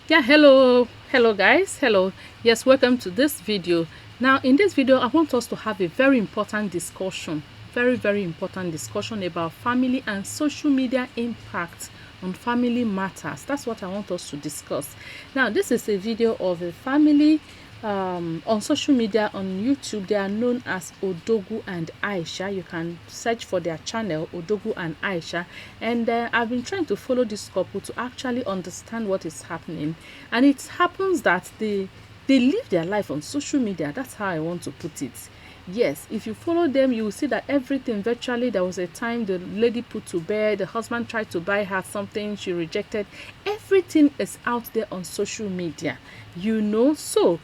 Yeah, hello, hello guys, hello. Yes, welcome to this video. Now in this video I want us to have a very important discussion, very very important discussion about family and social media impact on family matters. That's what I want us to discuss. Now this is a video of a family on social media on YouTube. They are known as Odogwu and Aisha. You can search for their channel, Odogwu and Aisha. And I've been trying to follow this couple to actually understand what is happening. And it happens that they live their life on social media. That's how I want to put it. Yes, if you follow them, you will see that everything virtually, there was a time the lady put to bed, the husband tried to buy her something, she rejected. Everything is out there on social media, you know. So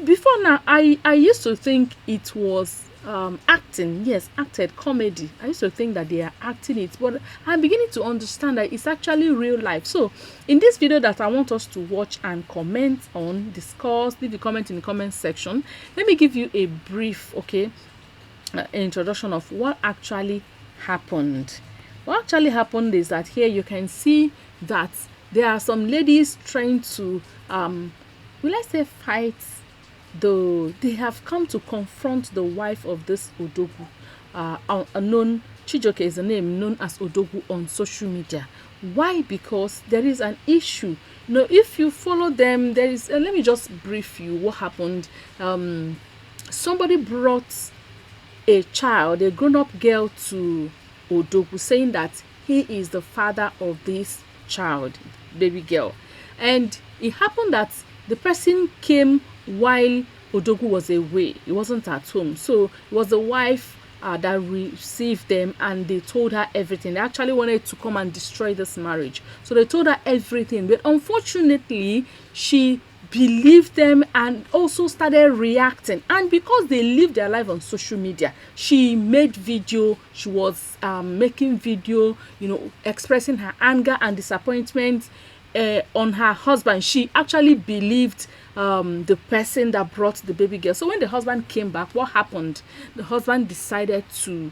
before now, I used to think it was acting. Yes, acted comedy. I used to think that they are acting it, but I'm beginning to understand that it's actually real life. So in this video that I want us to watch and comment on, discuss, leave a comment in the comment section. Let me give you a brief, okay, introduction of what actually happened. What actually happened is that here you can see that there are some ladies trying to will I say fight. Though they have come to confront the wife of this Odogwu, known Chijioke is the name, known as Odogwu on social media. Why? Because there is an issue. Now, if you follow them, there is. Let me just brief you what happened. Somebody brought a child, a grown-up girl, to Odogwu, saying that he is the father of this child, baby girl. And it happened that the person came while Odogwu was away. He wasn't at home. So it was the wife that received them, and they told her everything. They actually wanted to come and destroy this marriage. So they told her everything. But unfortunately, she believed them and also started reacting. And because they lived their life on social media, she made video. She was making video, you know, expressing her anger and disappointment on her husband. She actually believed the person that brought the baby girl. So when the husband came back, what happened? The husband decided to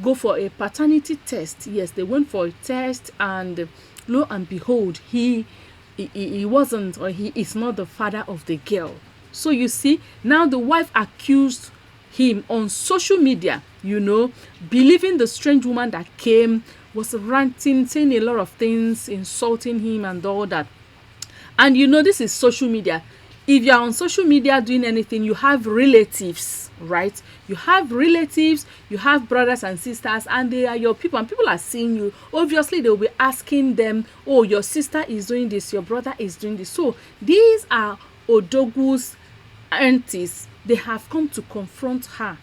go for a paternity test. Yes, they went for a test, and lo and behold, he wasn't, or he is not the father of the girl. So you see, now the wife accused him on social media, you know, believing the strange woman that came, was ranting, saying a lot of things, insulting him and all that. And you know, this is social media. If you are on social media doing anything, you have relatives, right? You have relatives, you have brothers and sisters, and they are your people, and people are seeing you. Obviously, they will be asking them, oh, your sister is doing this, your brother is doing this. So these are Odogwu's aunties. They have come to confront her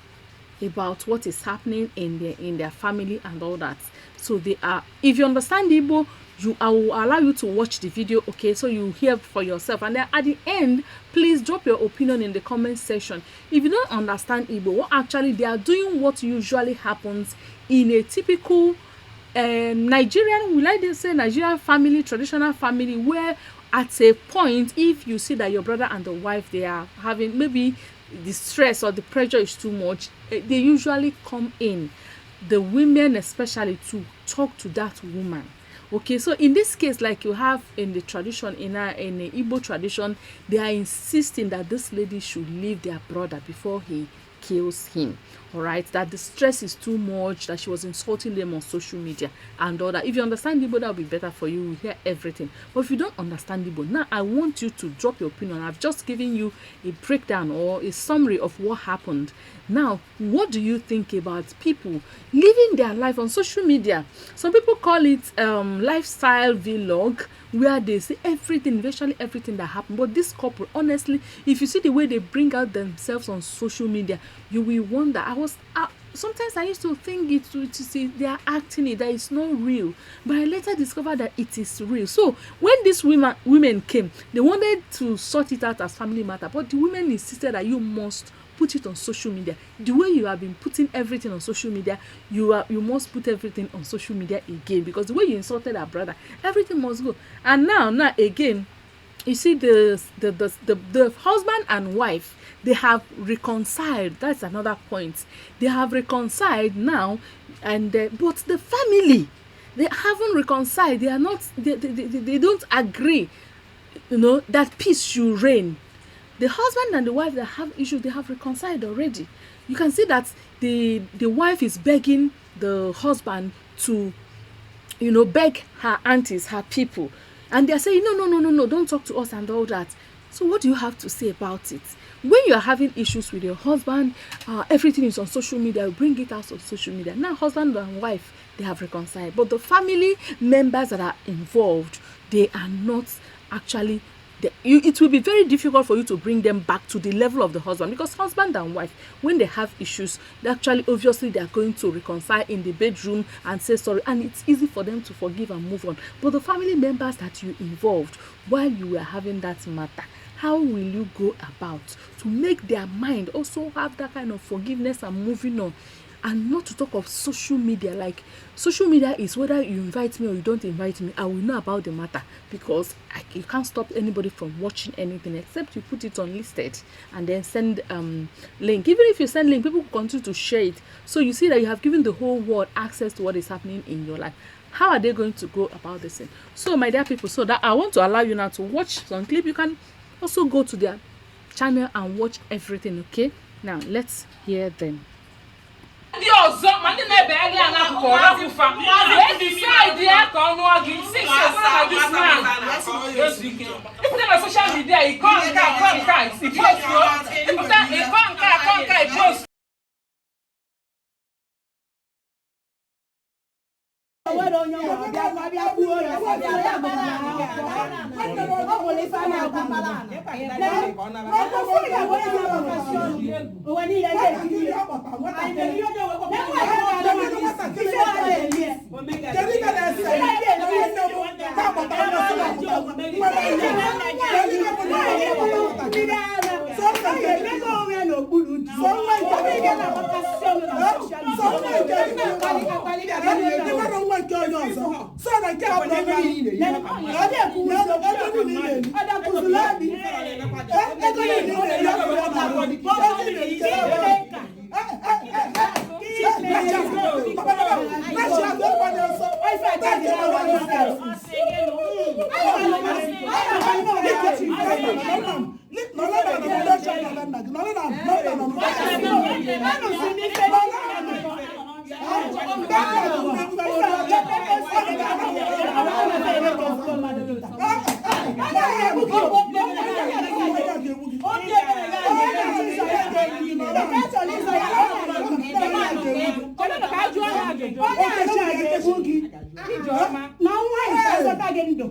about what is happening in their family and all that. So they are, if you understand Igbo, I will allow you to watch the video, okay, so you hear for yourself. And then at the end, please drop your opinion in the comment section. If you don't understand Igbo, what actually they are doing, what usually happens in a typical Nigerian, will I say Nigerian family, traditional family, where at a point, if you see that your brother and the wife, they are having maybe the stress or the pressure is too much, they usually come in, the women especially, to talk to that woman. Okay, so in this case, like you have in the tradition, in the Igbo tradition, they are insisting that this lady should leave their brother before he kills him. All right, that the stress is too much, that she was insulting them on social media and all that. If you understand Igbo, that will be better for you. You hear everything. But if you don't understand Igbo, now I want you to drop your opinion. I've just given you a breakdown or a summary of what happened. Now, what do you think about people living their life on social media? Some people call it lifestyle vlog, where they see everything, virtually everything that happened. But this couple, honestly, if you see the way they bring out themselves on social media, you will wonder. Sometimes I used to think it to see they are acting it, that it's not real, but I later discovered that it is real. So when these women came, they wanted to sort it out as family matter, but the women insisted that you must put it on social media. The way you have been putting everything on social media, you must put everything on social media again, because the way you insulted our brother, everything must go. And now again, you see the husband and wife, they have reconciled. That's another point. They have reconciled now, and but the family, they haven't reconciled. They are not. They don't agree. You know that peace should reign. The husband and the wife that have issues, they have reconciled already. You can see that the wife is begging the husband to, you know, beg her aunties, her people, and they're saying, "No, no, no, no, no, don't talk to us," and all that. So what do you have to say about it? When you are having issues with your husband, everything is on social media. You bring it out on social media. Now husband and wife, they have reconciled, but the family members that are involved, they are not actually it will be very difficult for you to bring them back to the level of the husband, because husband and wife, when they have issues, they actually obviously they are going to reconcile in the bedroom and say sorry, and it's easy for them to forgive and move on. But the family members that you involved while you were having that matter, how will you go about to make their mind also have that kind of forgiveness and moving on? And not to talk of social media. Like, social media is whether you invite me or you don't invite me, I will know about the matter, because you can't stop anybody from watching anything except you put it on listed and then send link. Even if you send link, people continue to share it. So you see that you have given the whole world access to what is happening in your life. How are they going to go about this thing? So my dear people, so that I want to allow you now to watch some clip. You can also go to their channel and watch everything, okay? Now let's hear them. Ndị ọzọ ma ndị na-ebegharị ya n'akụkụ ọrapụfa wee decide ya ka ọ nụọ gị since na this man ezu ike ịpụta na social media, ịkọ nke a, kọ nke a, ipostuo, ịpụta ịkọ nke a, kọ nke a, ipost. Nwere onye ọ bịa bịa gbuo ya, bịa ya gbara ọ nwere ife a na-agba ụwa niile na-ekiri ya. Kedu ife na-ese? Ka akpọta nwa sị na akpọta nwere ihe. Kedu ife bụ na ọ akpọta nwatakịrị? Sọsọ nke emego onwe ya n'okpuru di. Sọ nwa nke sọ nwa nke ị nwere nwa nke onye ọzọ. Sọ na nke a bụ onye niile. Ego niile ị na-eri. Ego niile ị na-eri afọ ya na-arụ. Ego niile ị na-eri. Na nwa azọta gị ndụ.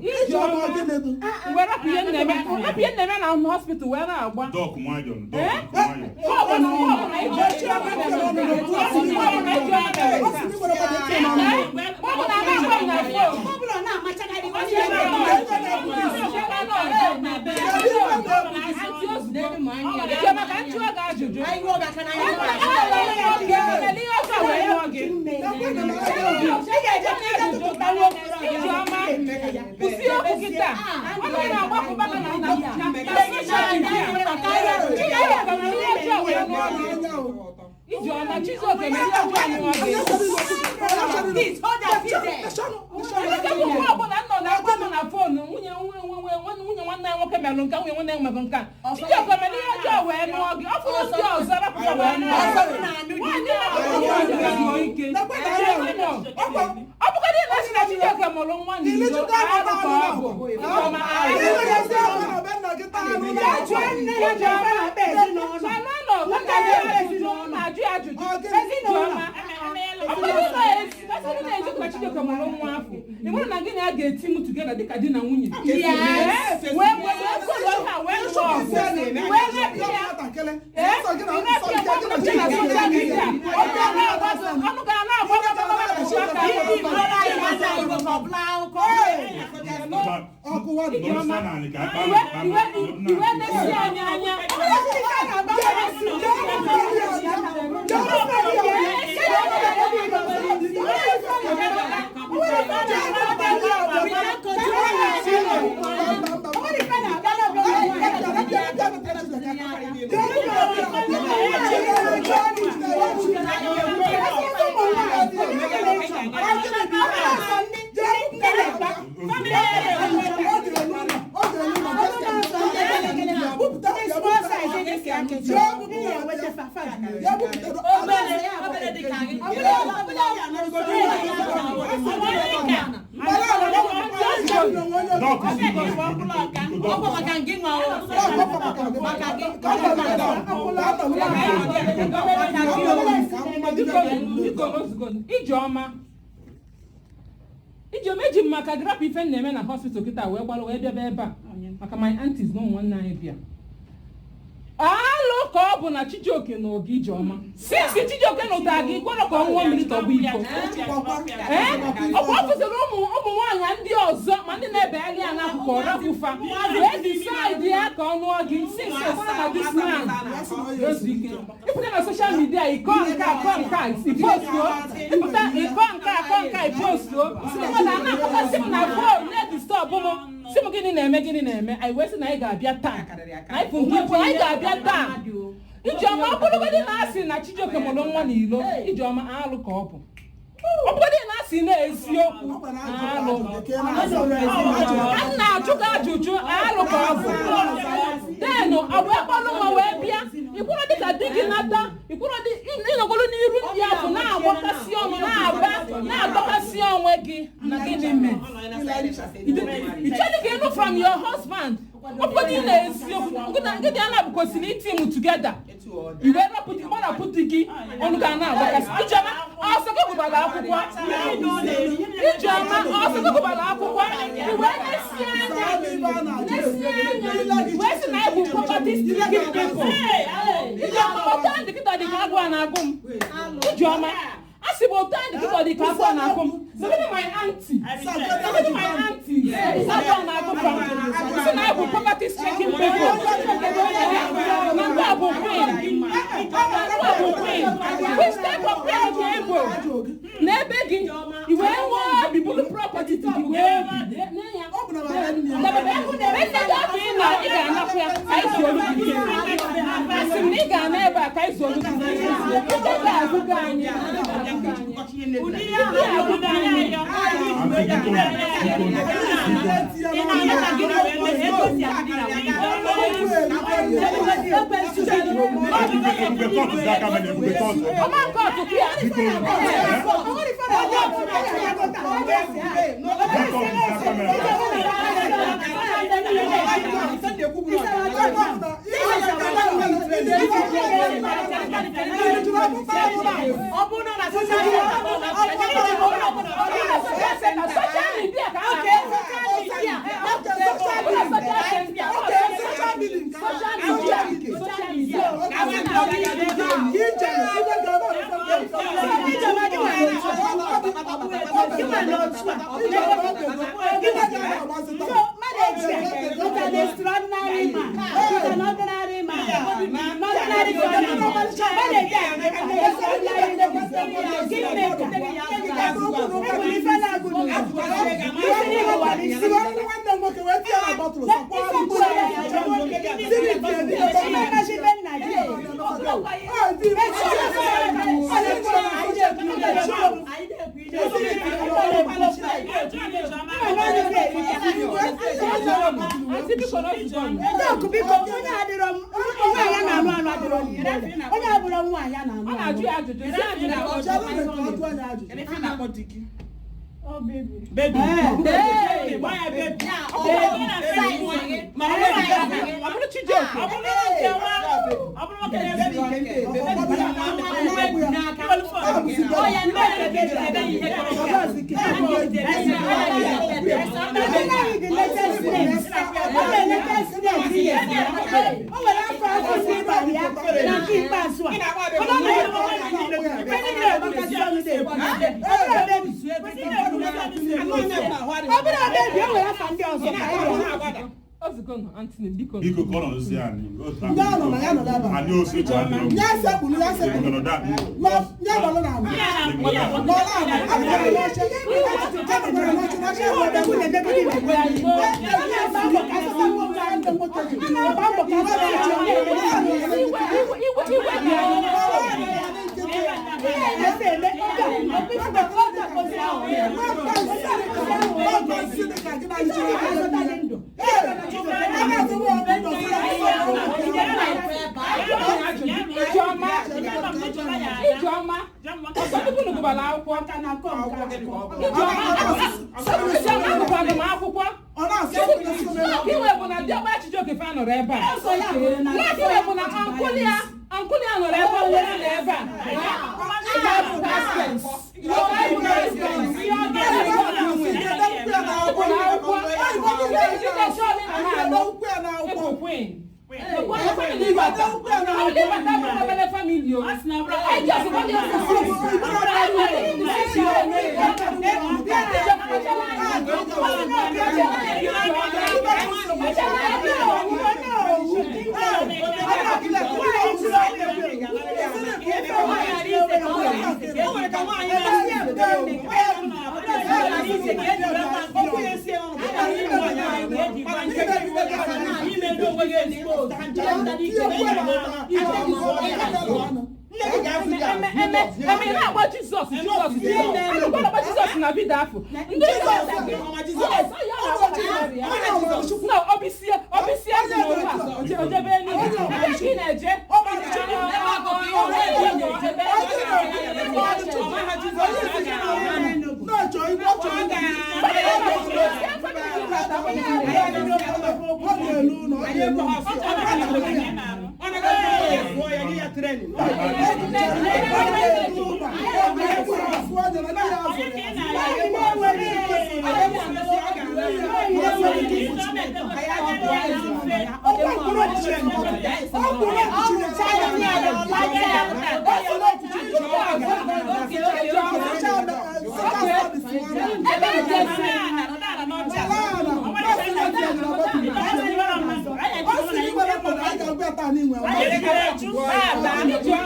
Wee rapụ ihe nna-eme, rapụ ihe nna-eme na hospital wee na-agba. Dọkụ nwayọọ, dọkụ nwayọọ. Mgbe ọbụla mgbe ọbụla iji mgbe ọbụla iji mere mgbe ọbụla na-agba m na phone. Ọ bụrụ na amachagharị. Ijeọma, ka m jụọ gị ajụjụ. Ihe ọzọ wee nụọ gị. Ijeọma, kwụsị okwu gị taa. Ọ na na-agbapụ baka na na na social media. Chijioke mere ihe ọjọọ wee nụọ gị. Ijeọma, Chijioke mere ihe ọjọọ nụọ gị. Mgbe ọbụla m nọ na-agwa m na phone, nwunye nwunye nwanne ya nwoke melụ nka, nwunye nwanne ya melụ nka. Chijioke mere ihe ọjọọ wee nụọ gị. Ọ fụrụ ndị ọzọ rapụta wee nụọ gị. Nwaanyị na-akpọ ike. Ọ bụgodị na sị na Chijioke mụrụ nwa n'ilo, arụ ka ọ bụ. Ijeọma, arụ. Sanụ nọ, na-ajụ ya ajụjụ. Ijeọma, ọ bụrụ na esi na eziokwu na Chijioke mụrụ nwa afọ, ị nwere na gị na ya ga-eti m together dịka di na nwunye. Wee wee wee solo ha wee lụọ ọgụ. Wee rapụ ya. Ị na-apịa gbapụ na social media. Ọnụ ga na-agba Nọrọ naanị ka akpa iwe na-esi anyị anya. Ijeọma, Ijeọma, eji m maka grapụ ife m na-eme na hospital kịta wee gbalụ wee bịaba ebe a maka my aunties na ụmụ nwanne anyị bịa. Alụ ka ọ bụ na Chijioke na oge Ijeọma since Chijioke na ụta gị gwara ka ọ ṅụọ mmiri tọgbọ iko. Ee, ọkwa ọ fụziri ụmụ nwaanyị ndị ọzọ ma ndị na-ebegharị ya n'akụkụ ọrapụfa wee decide ya ka ọ nụọ gị since ọkwara na this man ezu ike. Ịpụta na social media, ịkọ nke a kọ nke a, ipostuo. Ịpụta ịkọ nke a kọ nke a, ipostuo. Mmadụ a na-akpọkasị m na phone na-edistọbụ m, sị m gịnị na-eme, gịnị na-eme. Anyị wee sị na anyị ga-abịa taa na anyị fụ nke ikwu, anyị ga-abịa taa. Ijeọma, ọ bụrụgodị na asị na Chijioke mụrụ nwa n'ilo, Ijeọma, alụ ka ọ bụ. Ọ bụrụgodị na asị na eziokwu, alụ. A na-ajụ gị ajụjụ, alụ ka ọ bụ. Denụ ọ wee kpọrọ nwa wee bịa ikwuru dịka di gị nata ikwuru dị ịnọgolo n'iru ndị ahụ na-agbakasị ọnụ, na-aba na-adọkasị onwe gị na gịnị mee ichedị ka ịnụ from your husband. Ọ bụgodị na eziokwu gịdị a na-abụ kwesịrị iti m together, iwe gbarapụ di gị ọnụ ga na-agbakasị. Ijeọma, ọsọ gị gụbara akwụkwọ. Ijeọma, ọsọ gị gụbara akwụkwọ, iwe na-esi anya na-esi anya wee sị na anyị bụ poverty stricken people. Ijeọma, otu anyị dị kịta dị ka agụụ a na-agụ m. Ijeọma, a sị m otu anyị dị kịta dị ka agụụ a na-agụ m. Zogide my auntie, zogide my auntie, agụụ a na-agụ from sị na anyị bụ poverty stricken people, na nke a bụ queen, na nke a bụ queen. Which type of queen ka ị bụ na ebe gị i wee nwee obi bụrụ property gị wee bi nne gị afọ ị na ị ga-anapụ ya ka anyị zuolu gị ike. Asị m na ị ga-ana ebe a ka anyị zuolu gị ike. Ike ga-agụgụ anyị, ike ga-agụgụ anyị. Aunty, biko, biko. Ebube court is that camera, Ebube court. Ọma nke ọtụtụ ya. Biko, eh? Ebube court is that camera. Social media ka a na-akpọ. Social center. Social media. Social media. So, marriage is an extraordinary man. He's an ordinary man. Ordinary family. Marriage is an extraordinary kingmaker. Ebuli ife na-agụ n'ụwa. Isi n'ụwa n'isi. Ime mmachi be nna gị. Aunty, biko n'ozugbo nụ. Dọkụ, biko, onye adịrọ m nwaanyị a na-alụ alụ adịrọ m ire. Onye abụrọ nwaanyị a na-alụ Ọ na-ajụ alụ. ya ajụjụ, zi ajụjụ. Hey! Ọ bụrụ Chijioke. Onye the latest names. O nwere latest names ihe. O nwere afọ asụsụ ịgbara ya na nke ikpeazụ a. Ọ na-eme niile agbakasị ọnụ na-ekwu. Ọ bụrụ baby, ọ bụrụ baby, o nwere afa ndị ọzọ ka anyị rịọ. Ozugbo nụ, Aunty, biko. Biko, ka ọ nọdụzie anyị. Ndị ọ nọ na ya nọdụ ebe a. Anyị ose ka adịrọ m. Ya sekpuru, ya sekpuru. Nọdụ a. Ya nọrọ n'ala. Nọrọ ala. Anọkwara n'oche. Anọkwara n'oche na oche Ihe ebe odogwu na-emegide Iwe Igbo. anyị. A na-agba mbọ ka asụsụ nwoke ahụ. A na-agba mbọ ka asụsụ nwoke ahụ. Iwe iwe iwe iwe dị anyị. Ihe na-eme eme, oge a, ọ bụ ife ka ọ ga-akpọzi ahụ. Azụta gị ndụ. Ebe unu gụbara akwụkwọ. Aka na-akọ nke akọ. Ijeọma, agụkwara m akwụkwọ. Ọ na-asị Luck iwe bụ na diọkpara Chijioke fa nọrọ ebe a. Ọsọ ya bụrụ na Luck iwe bụ na uncle ya, uncle ya nọrọ ebe ọ nwere nọ ebe a. Ị ga-abụ president. Ị ga-abụ president. Ihe ọ ga-eme bụ na akwụkwọ. Ebo queen. Ebo queen n'Ibata. Ọ n'Ibata bụ obere family o. I just want you to see. Eme ị na-agba Jizọs, Jizọs, Jizọs. A na-agba Jizọs na vidio afọ. Ndị No, obisie, obisie si n'ụwa a, ojebe Enugu. Ebe ka ị na-eje? Ebe ejesi.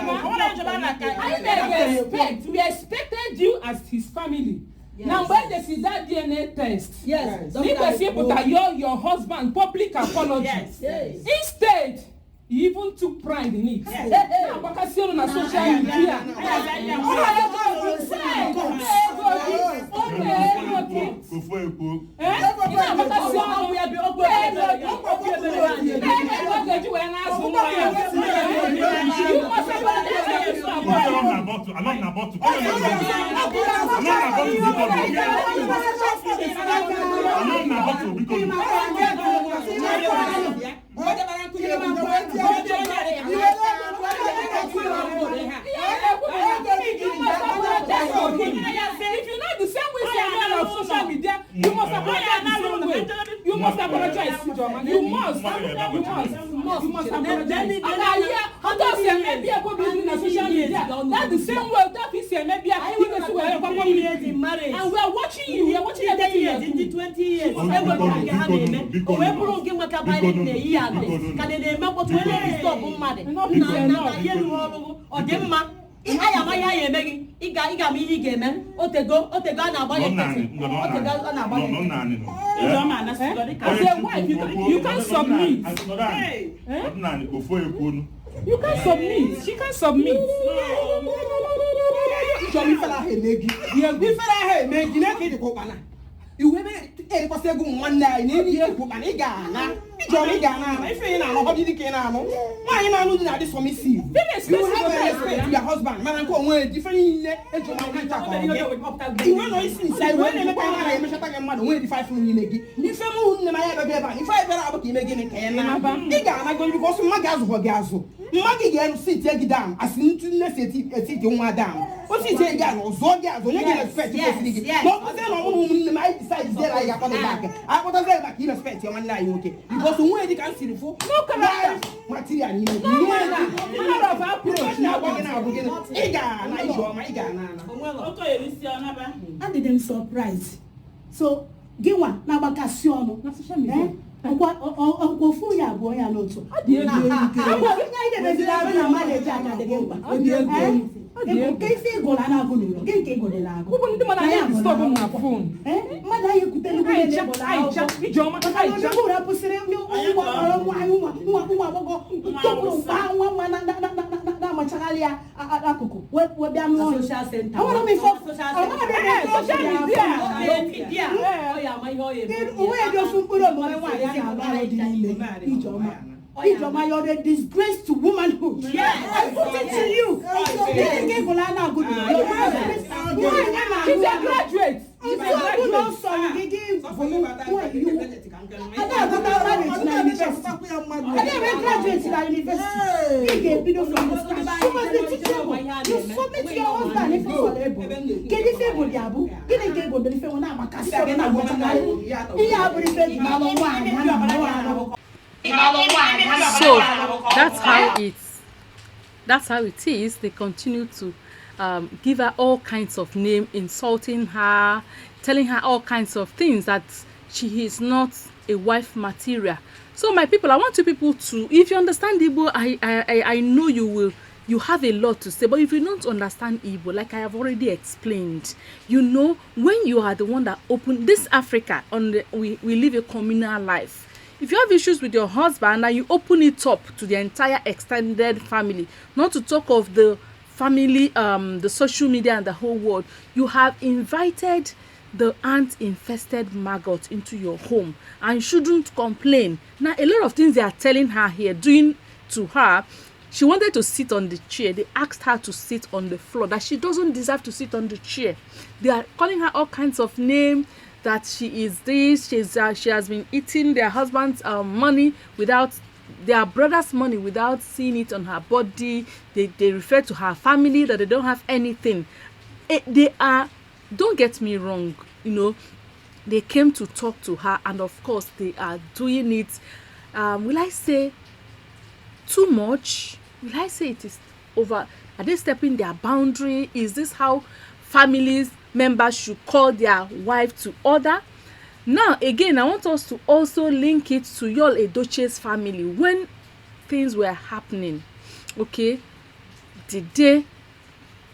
Anyị na-expect, we expected you as his family. Na mgbe ejesi that DNA test, Yes. ị kwesịrị ịpụta yọọ your husband public apology. Instead, he even took pride in it. Na-agbakasị ọnụ na social media. Ọ na-ego gị, ọ na-ego gị. Kofu ekwu. Eh? Ị na-agbakasị ọnụ ya bụ okwu ego gị. Ego ga-eji wee na-azụ nwa ya. You must apologize to this Anọ boy. na bọtụ, anọ na bọtụ. Anọ na bọtụ, biko nụ. Anọ na bọtụ, biko nụ. You must apologize to him. If you know the same way say man of social media, you must apologize the same way. You must apologize, Ijeoma. You must. You must. You must apologize. And I hear others say maybe I go be na social media. That's the same way that is say maybe I go see where I Years in marriage. And we are watching you. We are watching everything you are 10 years, doing. 20 years. Biko nụ, biko O wee nụ. bụrụ nke nweta Biden na-eyi adị ka na-eme mkpọtụ wee na-edistọbụ mmadụ na na na ihe ruru ọrụ ọ dị mma. Anyị ama ihe anyị eme gị, ị ga ị ga-ama ihe ị ga-eme. Otego otego a na-agba gị Nọ naanị, nkịtị, nọ otego a na-agba gị nọ nkịtị. naanị nọ. As a wife, you can't submit. Nọ naanị, kofu ekwu nụ. You can't submit. She can't submit. Ijeọma, ifere ahụ eme gị, ifere ahụ eme gị na ka ịdịkwa ụkpana iwu ebe erikwasị ego ụmụ nwanne anyị na ebe ikwu ụkpana. Ị ga-ana, Ijeọma, ị ga-ana ana ife ị na-anụ ọdị dịka ị na-anụ nwaanyị na-anụ di na-adị submissive. Very You have a expensive. respect to your husband, mana nke onwe dị ife niile eji ụmụ ncha ka ọ gị iwe nọ isi nsa iwe na-eme ka anyị na-emechata gị mmadụ nwere dị five n'ime gị. Ife mụ nne m anya abịaghị ebe a, ife anyị bịara abụ ka ime gịnị ka ị na ị ga-anago bikọ ọsọ mma gị azụghọ gị azụ, mma gị ga-enu sit gị down asị ntu nne si eti etiti nwa down, o sit gị down, ọzụọ gị azụ, onye gị respect kwesịrị gị ma ọ bụzie na ọmụmụ ụmụnne m anyị decide zie na anyị ga-akpọta gị aka, anyị kpọtazie gị maka irespect ya nwanne anyị nwoke, because onwe dị ka m siri fụ No character. material n'ime gị. No manner. Manner of approach. Na-agwa gị na-abụ gịnị ị ga-ana, Ijeọma, ị ga-ana ana. Adịdị m surprise. So gị nwa na-agbakasị ọnụ Na social media. Eh? Ọkwa ofu ya abụọ ya n'otu. Ọ dị egwu. Anyị debeziri arụ na mmadụ aka dị gị mkpa. Ọ dị egwu. Eh? Ọ dị egwu. Nke isi ịgụrụ a na-agụ n'ụlọ gị nke ịgụrịla agụ. Ụbụ ndị mmadụ anyị disturb m na phone. Eh? Mmadụ anyị ekwutela ugwu Aịcha, na-egụrụ Aịcha, akwụkwọ. Ijeọma, Maka na Aịcha. onye ụra pụsịrị nwa nwa nwa nwa nwa agbọghọ tọpụrụ mkpa nwa nwa na-amachagharị ya akụkụ wee bịa n'ụlọ. Social center. Enwere m ife Social enwere m Eh, ife social media. media. Ọ ya ama ihe ọ ya eme. Onwe ya dị ofu mkpụrụ omume nwaanyị a na-alụ alụ dị n'ime, Ijeọma. Ijeọma, you're a disgrace to womanhood. Yes. I put it to you. Gịnị ka ị gụrụ a na-agụ dị? Nwaanyị a She's na-alụ a graduate. She's a Otu ọbụla ọ graduate. sọrọ gị gị ada agụta marriage na university. Ada enwe graduate na university. Ị ga-ebido from the scratch. You must be teachable. You submit your husband ife sọrọ ebo. Kedu ife ebo dị abụ? Gịnị ka ebo dị ife nwe na-agbakasị ọrụ na-agbachakasị? Ihe a bụrụ ife eji malụ nwaanyị a na-alụ alụ. So that's how it is. They continue to give her all kinds of name, insulting her, telling her all kinds of things, that she is not a wife material. So my people, I want you people to, if you understand Igbo, I know you will, you have a lot to say. But if you don't understand Igbo, like I have already explained, you know, when you are the one that opened this Africa, on the, we live a communal life. If you have issues with your husband and you open it up to the entire extended family, not to talk of the family, the social media and the whole world, you have invited the ant-infested maggot into your home, and you shouldn't complain. Now, a lot of things they are telling her here, doing to her, she wanted to sit on the chair. They asked her to sit on the floor, that she doesn't deserve to sit on the chair. They are calling her all kinds of names, that she is this, she has been eating their husband's money without their brother's money, without seeing it on her body. They refer to her family that they don't have anything. They are, don't get me wrong, you know, they came to talk to her, and of course they are doing it, will I say too much? Will I say it is over? Are they stepping their boundary? Is this how families members should call their wife to order? Now again, I want us to also link it to Yul Edochie's family. When things were happening, okay, did they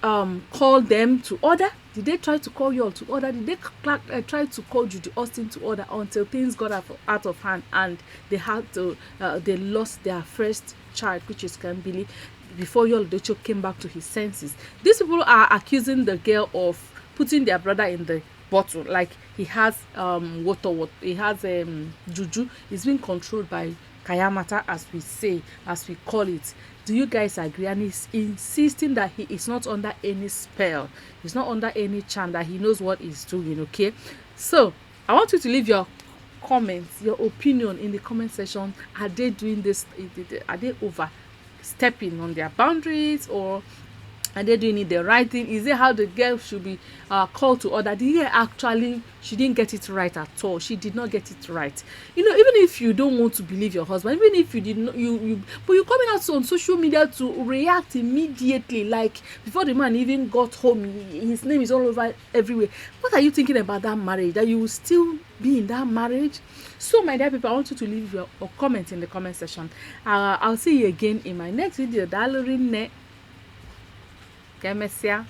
call them to order? Did they try to call Yul to order? Did they try to call Judy Austin to order until things got out of hand and they had to they lost their first child, which is Kambili, before Yul Edochie came back to his senses? These people are accusing the girl of putting their brother in the bottle, like he has water, he has juju. He's being controlled by Kayamata, as we say, as we call it. Do you guys agree? And he's insisting that he is not under any spell, he's not under any charm, that he knows what he's doing. Okay, so I want you to leave your comments, your opinion in the comment section. Are they doing this? Are they overstepping on their boundaries, or are they doing it the right thing? Is it how the girl should be called to order? The girl actually, she didn't get it right at all. She did not get it right. You know, even if you don't want to believe your husband, even if you did not, you but you're coming out on social media to react immediately, like before the man even got home, his name is all over everywhere. What are you thinking about that marriage? That you will still be in that marriage? So my dear people, I want you to leave your comment in the comment section. I'll see you again in my next video. Daalụ rinne. Ka emesịa.